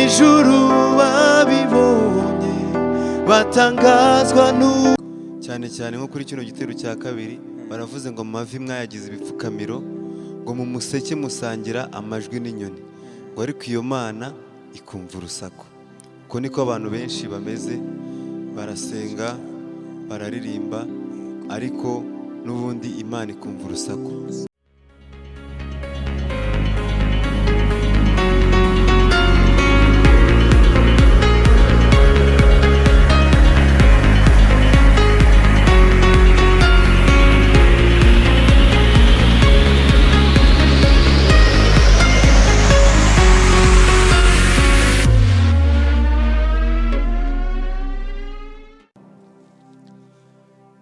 ijuru babibonye batangazwa nu Cyane cyane nko kuri kino gitero cya kabiri baravuze ngo amavi mwayagize ibipfukamiro, ngo mu museke musangira amajwi n'inyoni, ngo ariko iyo Mana ikumva urusaku. Uko niko abantu benshi bameze, barasenga, bararirimba, ariko n'ubundi Imana ikumva urusaku.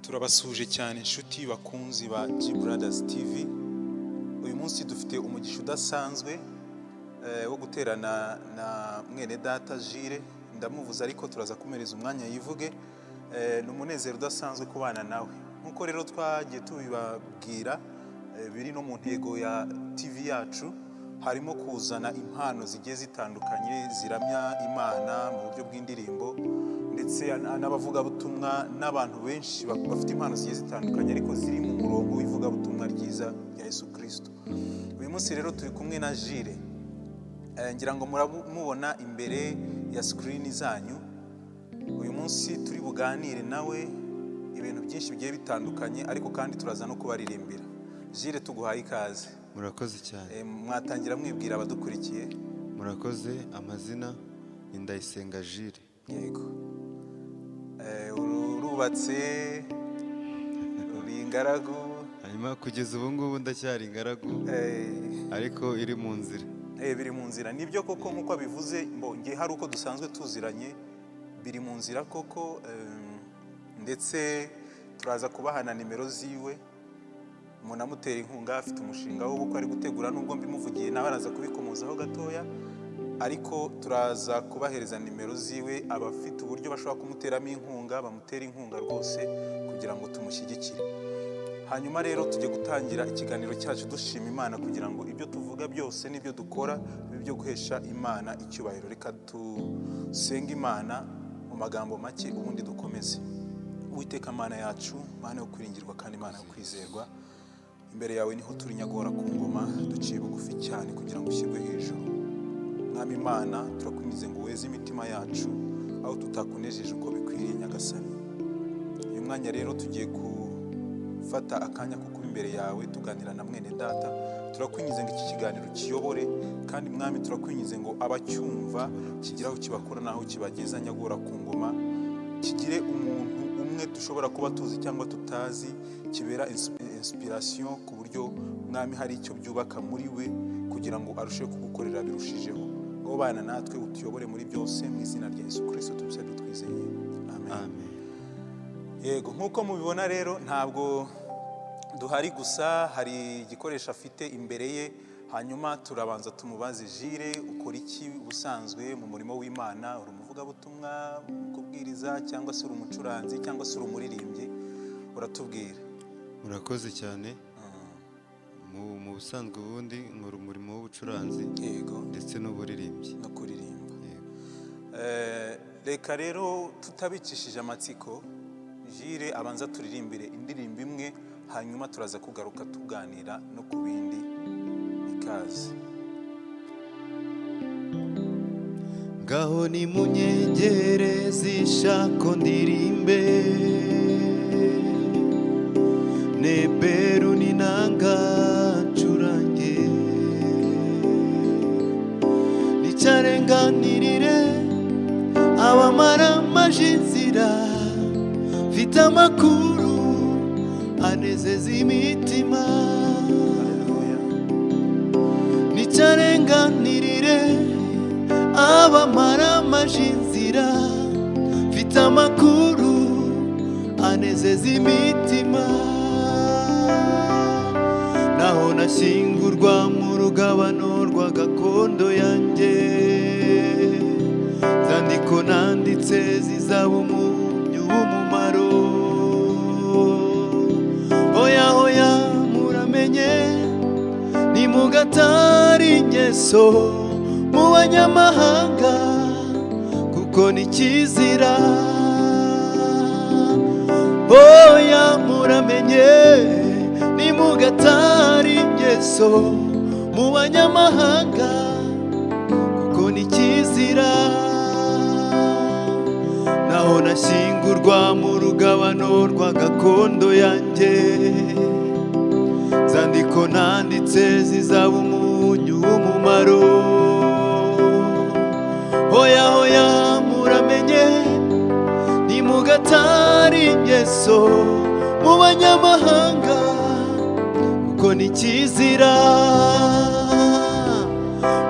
Turabasuhuje cyane inshuti bakunzi ba G Brothers TV. Uyu munsi dufite umugisha udasanzwe wo guterana na mwene data Jire. Ndamuvuze ariko turaza kumereza umwanya yivuge. Ni umunezero udasanzwe kubana nawe. Nk'uko rero twagiye tubibabwira, biri no mu ntego ya TV yacu, harimo kuzana impano zigiye zitandukanye ziramya Imana mu buryo bw'indirimbo, ndetse n'abavugabutumwa n'abantu benshi bafite impano zigiye zitandukanye ariko ziri mu murongo w'ivugabutumwa ryiza rya Yesu Kristo. Uyu munsi rero turi kumwe na Jire. Ngira ngo muramubona imbere ya sikirini zanyu. Uyu munsi turi buganire nawe ibintu byinshi bigiye bitandukanye, ariko kandi turaza no kubaririmbira. Jire, tuguhaye ikaze. Murakoze cyane. Mwatangira mwibwira abadukurikiye. Murakoze. Amazina ni Ndayisenga Jire. Yego. Urubatse, uri ingaragu? Hanyuma kugeza ubu ngubu ndacyari ingaragu, ariko iri mu nzira. Biri mu nzira, nibyo koko nk'uko abivuze. Nge hari uko dusanzwe tuziranye, biri mu nzira koko. Ndetse turaza kubahana nimero ziwe, umuntu amutera inkunga. Afite umushinga w'ubukwe ari gutegura, nubwo mbimuvugiye nawe araza kubikomozaho gatoya, ariko turaza kubahereza nimero ziwe. Abafite uburyo bashobora kumuteramo inkunga bamutera inkunga rwose kugira ngo tumushyigikire. Hanyuma rero tujye gutangira ikiganiro cyacu dushima Imana, kugira ngo ibyo tuvuga byose n'ibyo dukora bibe ibyo guhesha Imana icyubahiro. Reka dusenge Imana mu magambo make, ubundi dukomeze. Uwiteka Mana yacu, Mana yo kwiringirwa kandi Mana yo kwizerwa, imbere yawe niho turi nyagora ku ngoma, duciye bugufi cyane kugira ngo ushyirwe hejuru. Mwami Imana, turakwinginze ngo weze imitima yacu aho tutakunejeje uko bikwiriye Nyagasani. Uyu mwanya rero tugiye gufata akanya ko kuba imbere yawe tuganira na mwene data. Turakwinginze ngo iki kiganiro kiyobore, kandi Mwami turakwinginze ngo abacyumva kigire aho kibakura n'aho kibageza nyagora ku ngoma, kigire umuntu umwe dushobora kuba tuzi cyangwa tutazi kibera inspiration, ku buryo Mwami hari icyo byubaka muri we kugira ngo arusheho kugukorera birushijeho. Ngo bana natwe utuyobore muri byose, mu izina rya Yesu Kristo tubisabye twizeye, amen. Amen. Yego, nk'uko mubibona rero ntabwo duhari gusa, hari igikoresho afite imbere ye. Hanyuma turabanza tumubaze: Jire, ukora iki ubusanzwe mu murimo w'Imana? Uri umuvugabutumwa mu kubwiriza, cyangwa se uri umucuranzi, cyangwa se uri umuririmbyi? Uratubwira. Murakoze cyane. Mu busanzwe ubundi nkora umurimo w'ubucuranzi ndetse n'uburirimbyi. No kuririmba. Yego. Reka rero tutabicishije amatsiko, Jire abanza turirimbire indirimbo imwe, hanyuma turaza kugaruka tuganira no ku bindi. Ikaze. Ngaho nimunyegere zishako ndirimbe, neberu ninanga ncurange, nicarenganirire abamaramaje inzira, mfite amakuru anezeza imitima. Haleluya. Nicarenganirire abamaramaje inzira, mfite amakuru anezeza imitima. Naho nashyingurwa mu rugabano rwa gakondo yanjye, zandiko nanditse zizaba umunyu w'umumaro. Oya oya muramenye, nimugatari ingeso. Mu banyamahanga, kuko ni kizira. Oya muramenye, nimugatari ingeso mu banyamahanga, kuko ni kizira. Naho nashyingurwa mu rugabano rwa gakondo yanjye, zandiko nanditse zizaba umunyu w'umumaro. Hoya hoya muramenye, nimugatari ingeso mu banyamahanga, kuko ni kizira.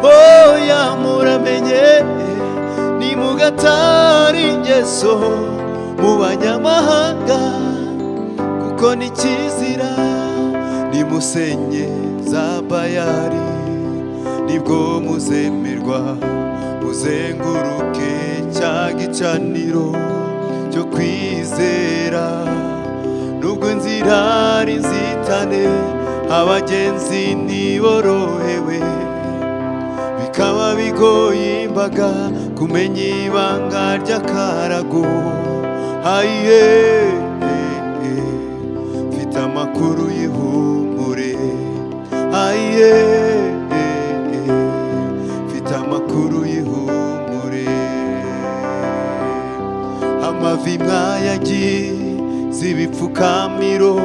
Oya muramenye, nimugatari ingeso mu banyamahanga, kuko ni kizira. Nimusenye za Bayali, nibwo muzemerwa, muzenguruke cya gicaniro cyo kwizera. Nubwo inzira ari inzitane, abagenzi ntiborohewe, bikaba bigoye imbaga kumenya ibanga ry'akarago. Ayiye, mfite amakuru y'ihumure. Ayiye, mfite amakuru y'ihumure. Amavi mwayagize ibipfukamiro,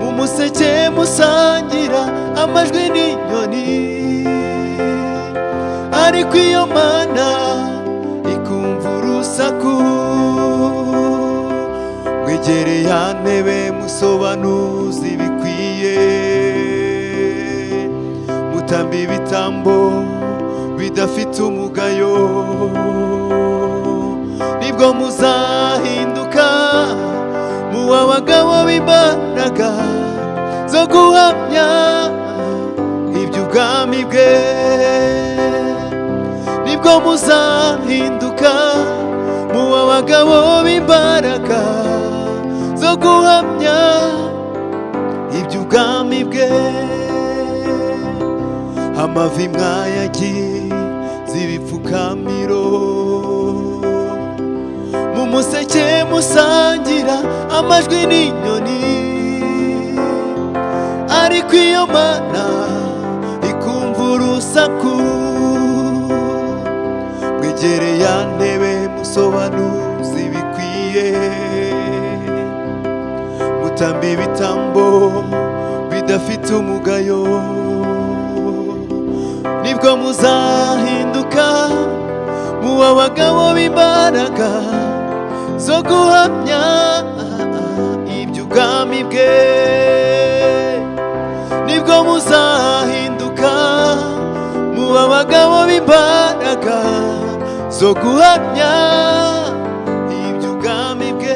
mu museke musangira amajwi n'inyoni, ariko iyo Mana ikumva urusaku. Mwegere ya ntebe musobanuze ibikwiye, mutamba ibitambo bidafite umugayo, nibwo muzahinduka muba abagabo b'imbaraga zo guhamya iby'ubwami bwe. Nibwo muzahinduka muba abagabo b'imbaraga zo guhamya iby'ubwami bwe. Amavi mwayagize ibipfukamiro, mu museke musangira amajwi n'inyoni, ariko iyo Mana ikumva urusaku. Mwegere ya ntebe musobanuze ibikwiye, mutamba ibitambo bidafite umugayo, nibwo muzahinduka muba abagabo b'imbaraga zo guhamya iby'ubwami bwe. Nibwo muzahinduka muba abagabo b'imbaraga zo guhamya iby'ubwami bwe.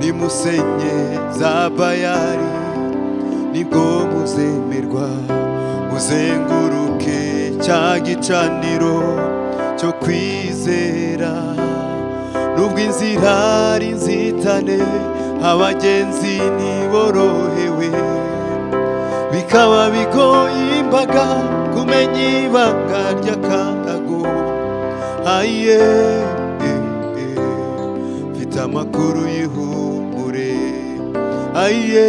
Nimusenye za Bayali, nibwo muzemerwa, muzenguruke cya gicaniro cyo kwizera. Nubwo inzira ari inzitane, abagenzi ntiborohewe, bikaba bigoye imbaga kumenya ibanga ry'akarago. Ayiye, mfite amakuru y'ihumure. Ayiye,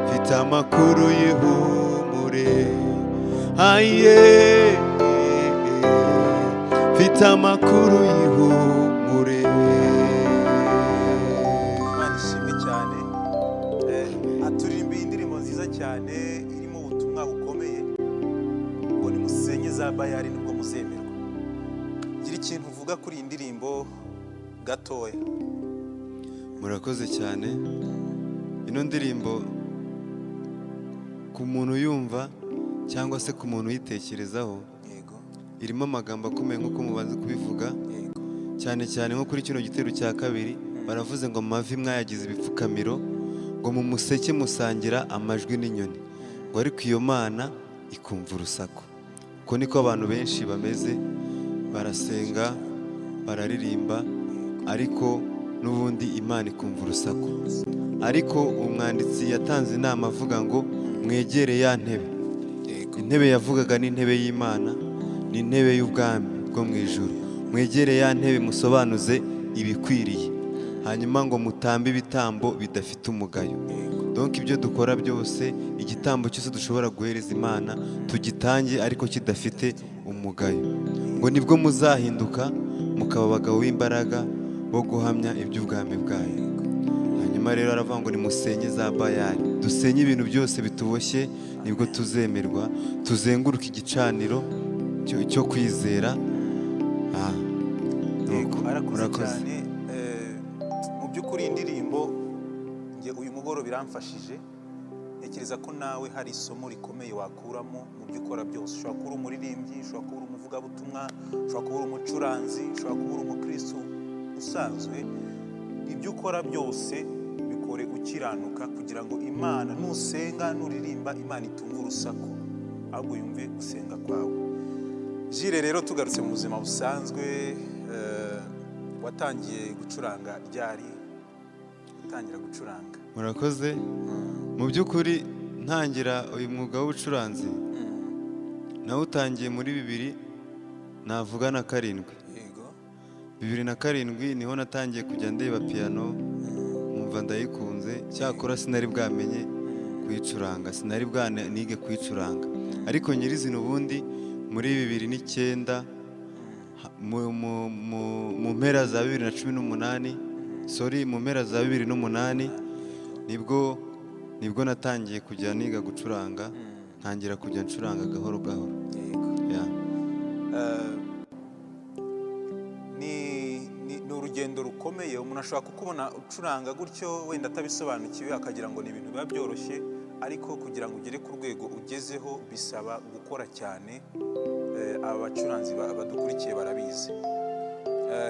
mfite amakuru y'ihumure. Ayiye, mfite amakuru y'ihumure. Imana ishimwe cyane. Aturirimbiye indirimbo nziza cyane irimo ubutumwa bukomeye, ngo nimusenye za Bayali nibwo muzemerwa. Gira ikintu uvuga kuri iyi ndirimbo gatoya. Murakoze cyane. Ino ndirimbo ku muntu uyumva cyangwa se ku muntu uyitekerezaho, Yego. irimo amagambo akomeye nk'uko mubanza kubivuga. Yego. Cyane cyane nko kuri kino gitero cya kabiri, baravuze ngo amavi mwayagize ibipfukamiro, ngo mu museke musangira amajwi n'inyoni, ngo ariko iyo Mana ikumva urusaku. Uko niko abantu benshi bameze, barasenga, bararirimba, ariko n'ubundi Imana ikumva urusaku. Ariko umwanditsi yatanze inama avuga ngo mwegere ya ntebe. Intebe yavugaga ni intebe y'Imana, ni intebe y'ubwami bwo mu ijuru. Mwegere ya ntebe musobanuze ibikwiriye, hanyuma ngo mutambe ibitambo bidafite umugayo. Donc ibyo dukora byose, igitambo cyose dushobora guhereza Imana tugitange ariko kidafite umugayo, ngo nibwo muzahinduka mukaba abagabo b'imbaraga bo guhamya iby'ubwami bwayo. Hanyuma rero aravuga ngo nimusenye za Bayali, dusenye ibintu byose bituboshye, nibwo tuzemerwa, tuzenguruke igicaniro cyo kwizera. Yego, arakoze Murakoze. cyane. Mu by'ukuri indirimbo nge uyu mugoroba iramfashije. Ntekereza ko nawe hari isomo rikomeye wakuramo mu byo ukora byose. Ushobora kuba uri umuririmbyi, ushobora kuba uri umuvugabutumwa, ushobora kuba uri umucuranzi, ushobora kuba uri umukristo usanzwe. Ibyo ukora byose bikore ukiranuka, kugira ngo Imana nusenga nuririmba Imana itumve urusaku, ahubwo yumve gusenga kwawe. Jules, rero tugarutse mu buzima busanzwe, watangiye gucuranga ryari? Utangira gucuranga? Murakoze. Mu by'ukuri ntangira uyu mwuga w'ubucuranzi nawutangiye muri bibiri navuga na karindwi. 2007 niho natangiye kujya ndeba piyano, nkumva ndayikunze. Cyakora sinari bwamenye kuyicuranga, sinari bwanige kuyicuranga, ariko nyirizina ubundi muri 2009, mu mpera za 2018, sorry, mu mpera za 2008 nibwo natangiye kujya niga gucuranga, ntangira kujya ncuranga gahoro gahoro. Yeah. Ni urugendo rukomeye. Umuntu ashobora kukubona ucuranga gutyo wenda atabisobanukiwe, akagira ngo ni ibintu biba byoroshye, ariko kugira ngo ugere ku rwego ugezeho bisaba gukora cyane. Aba bacuranzi badukurikiye barabizi.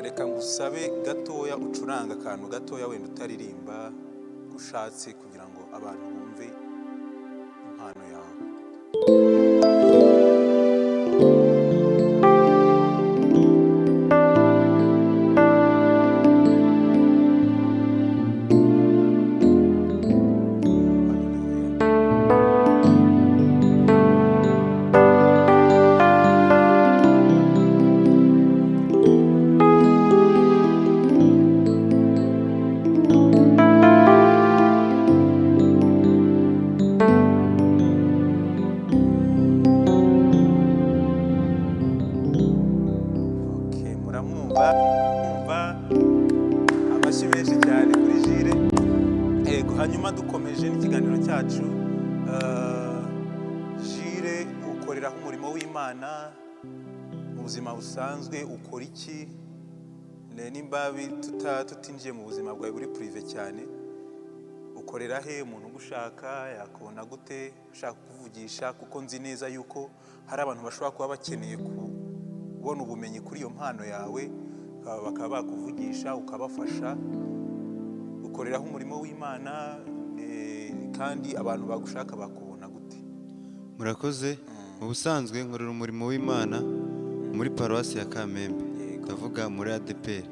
Reka ngusabe gatoya ucuranga akantu gatoya, wenda utaririmba, ushatse, kugira ngo abantu bumve impano yawe. Hallelujah. Okay, muramwumva, mwumva amashyi menshi cyane kuri Jules. Yego, hanyuma dukomeje n'ikiganiro cyacu, Jules, ukoreraho umurimo w'Imana mu buzima busanzwe ukora iki? Nimba tutinjiye mu buzima bwawe buri privé cyane, ukorera he? Umuntu ugushaka yakubona gute, ushaka kukuvugisha? Kuko nzi neza yuko hari abantu bashobora kuba bakeneye kubona ubumenyi kuri iyo mpano yawe, bakaba bakuvugisha ukabafasha. Ukoreraho umurimo w'Imana, kandi abantu bagushaka bakubona gute? Murakoze. Mu busanzwe nkorera umurimo w'Imana muri paruwasi ya Kamembe. Ndavuga muri ADEPR.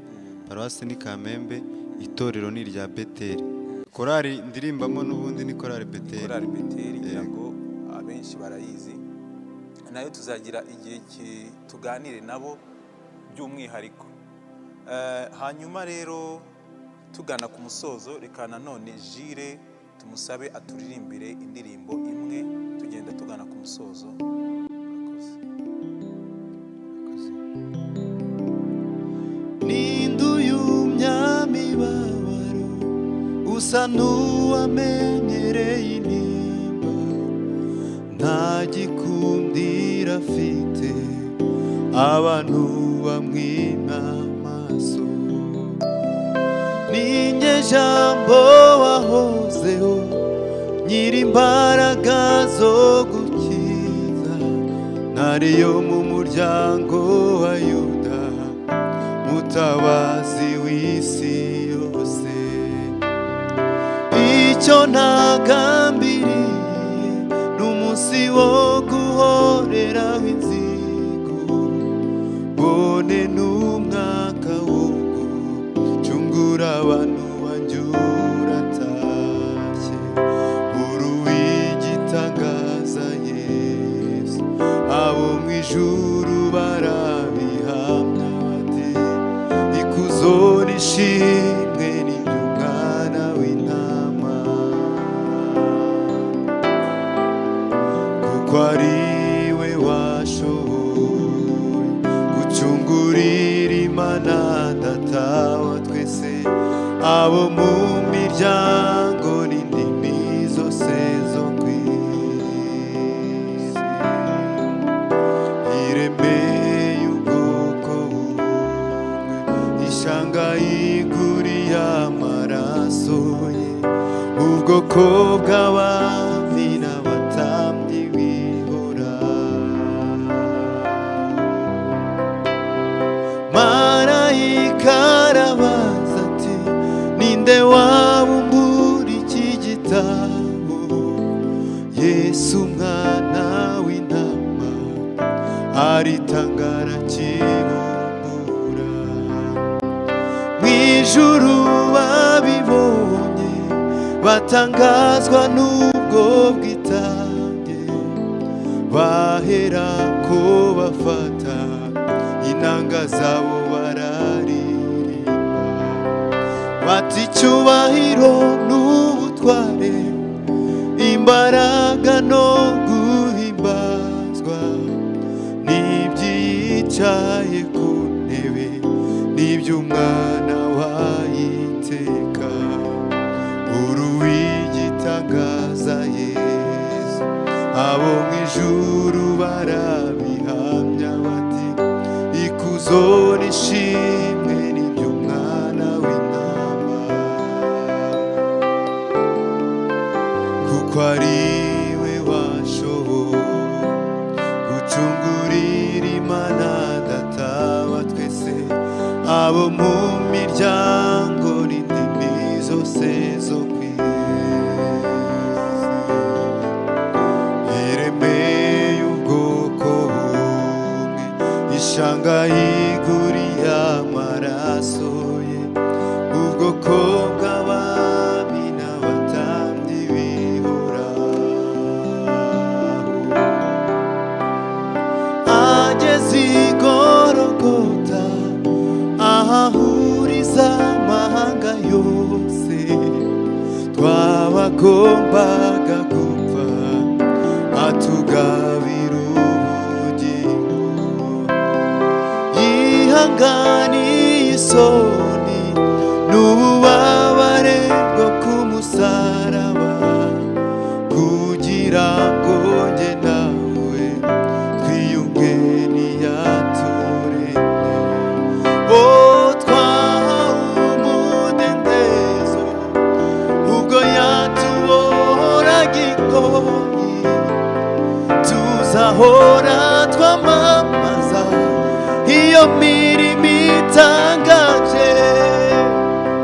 Paruwasi ni Kamembe, itorero ni irya Beteri. Korali ndirimbamo n'ubundi ni korali Beteri. Korali Beteri, ngira ngo abenshi barayizi. Nayo tuzagira igihe tuganire nabo by'umwihariko. Hanyuma rero tugana ku musozo, reka nanone Jules tumusabe aturirimbire indirimbo imwe, tugenda tugana ku musozo. Murakoze. Ninde uyu myamibabaro usa n'uwamenyereye intimba, nta gikundiro afite, abantu bamwima amaso? Ninjye Jambo wahozeho, nyir'imbaraga zo gukiza, ntariyo mu muryango wa Yuda, mutabazi w'isi yose. Icyo ntagambiriye ni umunsi wo guhoreraho inzigo, mbone n'umwaka wo gucungura abantu banjye uratashye. Uri uw'igitangaza Yesu. ijuru barabihamya bati: "Ikuzo n'ishimwe ni iby'Umwana w'Intama, kuko ari we washoboye gucungurira Imana Data wa twese abo mu miryango n'indimi zose zo ku isi. Iremeye ubwoko bumwe, ishyanga yiguriye amaraso ye, ubwoko bw'abami n'abatambyi bihora." Marayika arabaza ati: "Ninde wabumbura iki gitabo?" Yesu Umwana w'Intama aritanga arakibumbura. Mu ijuru babibonye batangazwa n'ubwo bwitange, bahera ko bafata inanga zabo bararirimba bati: "Icyubahiro n'ubutware, imbaraga no guhimbazwa n'ibyicaye ku ntebe n'iby'Umwana wayiteka." Uruw'igitangaza Yesu, abo mu ijuru barabihamya bati: "Ikuzo n'ishimwe n'iby'Umwana w'Intama, kuko ari we washoboye gucungurira Imana Data wa twese abo mu miryango n'indimi zose zo ku isi. Iremeye ubwoko bumwe, ishyanga yiguriye amaraso ye, ubwoko bw'abami n'abatambyi bihoraho." Ageze i Gorogota, ahahuriza amahanga yose, twabagombaga gupfa, atugabira ubugingo. Yihanganiye isoni n'ububabare bwo ku musaraba, kugira ngo njye nawe twiyunge n'iyaturemye. Oh, twahawe umudendezo ubwo yatubohoraga ingoyi. Tuzahora twamamaza iyo mirimo itangaje.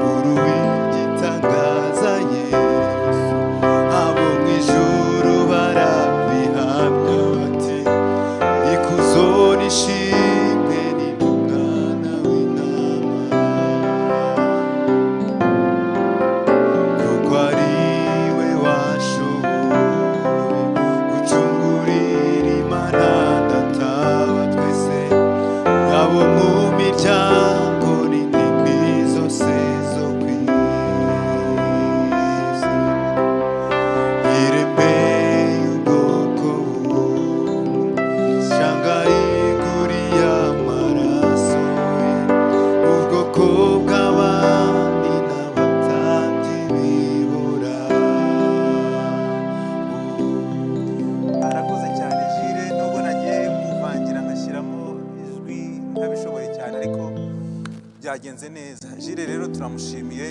Uruw'igitangaza Yesu, abo mu ijuru barabihamya bati: "Ikuzo n'ishimwe ni Umwana w'Intama, kuko ari we washoboye gucungurira Imana Data wa twese abo mu miryango n'indimi zose zo ku isi. Iremeye ubwoko bumwe, ishyanga yiguriye amaraso ye, ubwoko bw'abami n'abatambyi bihoraho." Arakoze cyane Jire, nubwo nagiye muvangira ngashyiramo ijwi ntabishoboye cyane, ariko byagenze neza. Jire rero turamushimiye.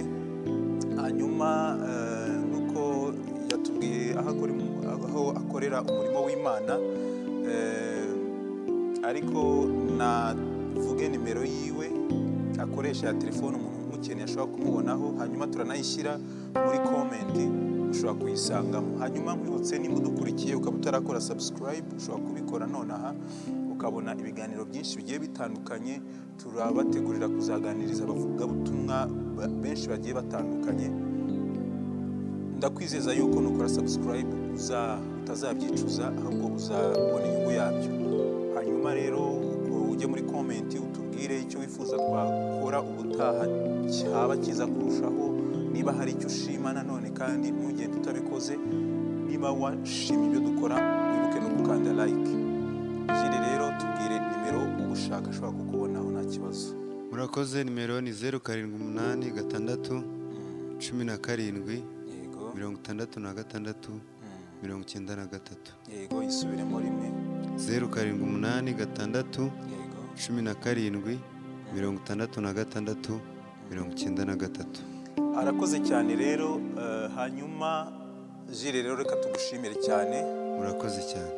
Hanyuma nk'uko yatubwiye aho akorera umurimo w'Imana, ariko navuge nimero yiwe akoresha ya telefone, umuntu umukeneye ashobora kumubonaho. Hanyuma turanayishyira muri comment, ushobora kuyisangamo. Hanyuma nkwibutse, nimba udukurikiye ukaba utarakora subscribe, ushobora kubikora nonaha ukabona ibiganiro byinshi bigiye bitandukanye. Turabategurira kuzaganiriza abavugabutumwa benshi bagiye batandukanye. Ndakwizeza yuko nukora subscribe utazabyicuza, ahubwo uzabona inyungu yabyo. Hanyuma muri comment utubwire icyo wifuza twakora ubutaha cyaba cyiza kurushaho. Niba hari icyo ushima nanone, kandi ntugende utabikoze. Niba washimye ibyo dukora, wibuke no gukanda like. Jules rero, tubwire nimero ugushaka ashobora kukubonaho, nta kibazo. Murakoze. Nimero ni 0786 17 66 93. Yego, isubiremo rimwe. 0786 17 66 93. Arakoze cyane rero. Hanyuma Jules rero, reka tugushimire cyane. Murakoze cyane.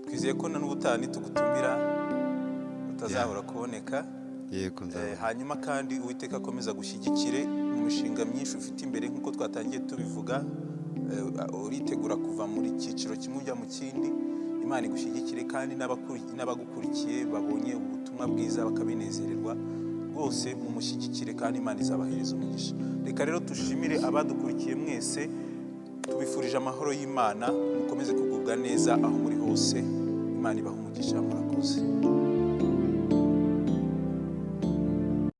Twizeye ko na n'ubutaha nitugutumira utazabura kuboneka. Yego, nzabona. Hanyuma kandi Uwiteka akomeza gushyigikire mu mishinga myinshi ufite imbere. Nk'uko twatangiye tubivuga, uritegura kuva muri cyiciro kimwe ujya mu kindi. Imana igushyigikire, kandi n'abagukurikiye babonye ubutumwa bwiza bakabinezererwa rwose, mumushyigikire kandi Imana izabahereza umugisha. Reka rero dushimire abadukurikiye mwese, tubifurije amahoro y'Imana, mukomeze kugubwa neza aho muri hose. Imana ibahe umugisha, murakoze.